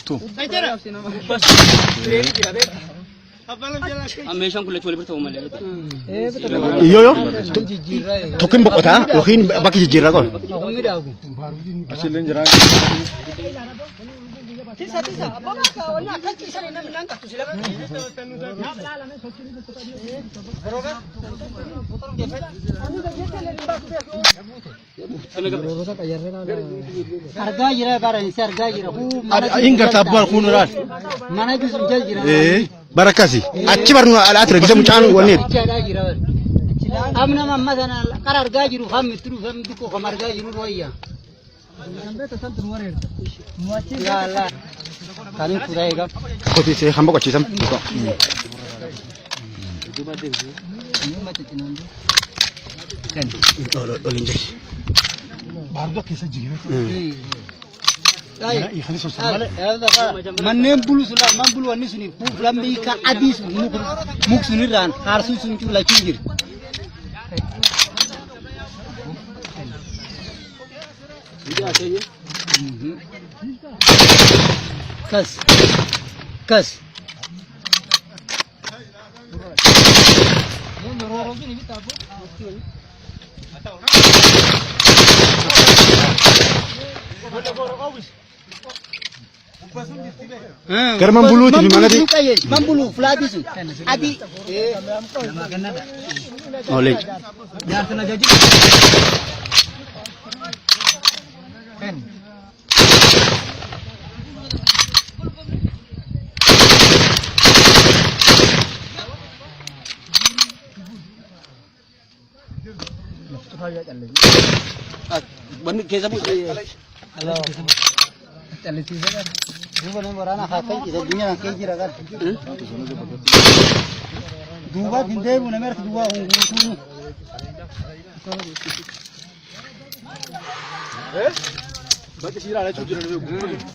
Tu. Meeshaan kun lachuu wal bira ta'uu malee. Yoo yoo tokkin boqotaa yookiin bakki jijjiirraa qaba. Argaa jira bara inni argaa jira. Huu mana Hin gartaa bu'aan kun laal. Mana jiru jal jira. Ee bara akkasi achi barnu alaa ture gisa mucaan wanni Achaadhaa jira bara. Amna mamma sana qara argaa jiru kam itti dhufu kam xiqqoo kam argaa jiru wayya. Yaa Allah. Kan hin fuudhaa eegaa. qotiisee kan boqochiisan. Ol hin jiru. Manneen bulu sun man bulu wanni suni lambii ka adii sun muk sunirraan haarsuu sun lachuu jira. Kas kas. Gara manbuluuti fi manati. Manbuluu filaatii sun adii. Olee. Wanni keessa bu'e. Duuba nama waraana haakan jira addunyaa kan kee jira kan. Duuba hin deemu nama harka duwwaa kun guutuu. Bakki siiraan achuu jiran.